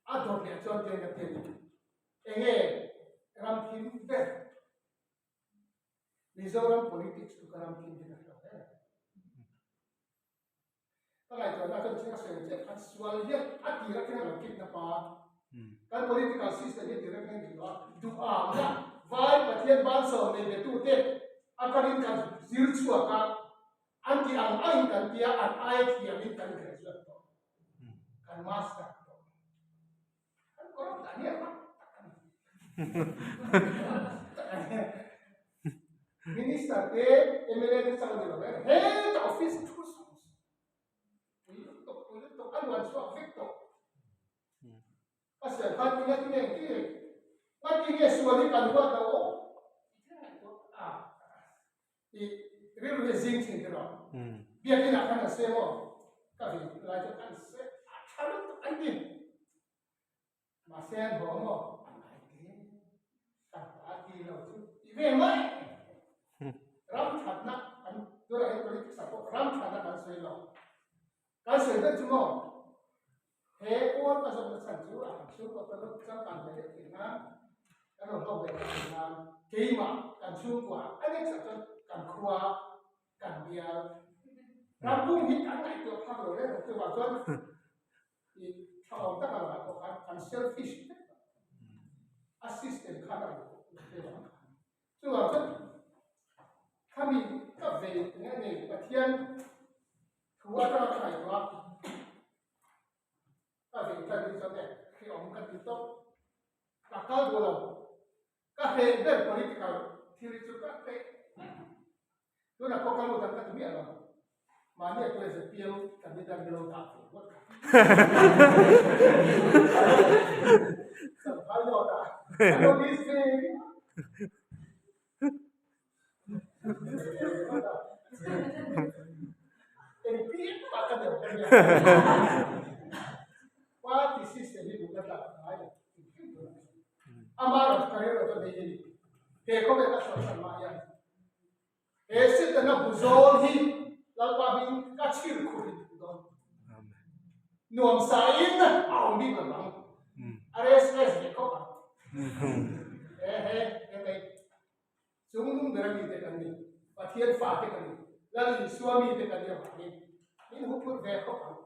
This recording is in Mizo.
A dawt leh chuan tiang ka ti a ni. Enge ram thim ber? Mizoram politics chu ka ram thim hi ka hre lo hle. Ka ngaihtuahna chuan thil a sawi ang che khan sual hian a tir atanga lo kidnap a. Kan political system hi a tir atanga dik lo a, duham a, vai Pathian bansawm nei betute atangin kan zir chhuak a, an tih ang angin kan tia, an aia thiamin kan graduate tawh, kan master tawh. Kan corrupt dan hi a mak tak a ni. Minister te, MLA te chauh a ni lo reng, heta office thu sawng sawng. Pui lutuk, pui lutuk, a luan chhuak vek tawh. Ka sawi khan tinge tinge engtin nge, ngati nge sual hi kan huat lo aw, tih thil ngaihtuah a, i rilru hi a zing thin tiraw. Biakin ah khan an seng aw, ka vin lai chu an seng a tha lutuk an ti. Mahse an haw maw? An ai te. Kan pa ti lo chu ti ve mai. Ram thatna kan tunah hian politics ah pawh ram thatna kan sawi lo. Kan sawi ber chu maw? He pawl ka zawhna chhan chu a kan chhungkaw ka lut changkang ve deuh theih nan, kan rawn hlawk ve theih nan, keimah kan chhungkua a next ah chuan kan khua kan bial. Ram pum hi kan ngaihtuah phak lo reng chuvang chuan I tha awm tak a lakah pawh khan kan selfish vek a, a system khan a rawn deuh ang. Chuvang chuan khami ka vei nge nei Pathian thu atanga ka ngaihtuah a, ka vei tan hi chuan e hrehawm ka ti tawp, ka kal duh lo, ka hreh ber political thil hi chu ka hreh Tunah pawh ka lut ang ka ti miah lo. Mahni a tuai ZPM candidate min lo dah ve ngawt kha. Champhai dawt ah an lo list ve ringawt. Engtin mah ka deuh ka nia. Party system hi duh ka tlak ngai lo. Amaherawhchu ka rilru chuan hei hi a ni. He khawvel ka chhuahsan mah hian he Setana bu zawl hi Lalpa hming ka chhir khur in thu dawn. Nuam sa in a awm bik lo ang. A restless ve khawp ang. He he he hei chungnung ber a mite kan ni. Pathian fate kan ni. Lal Isua mite kan ni avangin min huphurh ve khawp ang.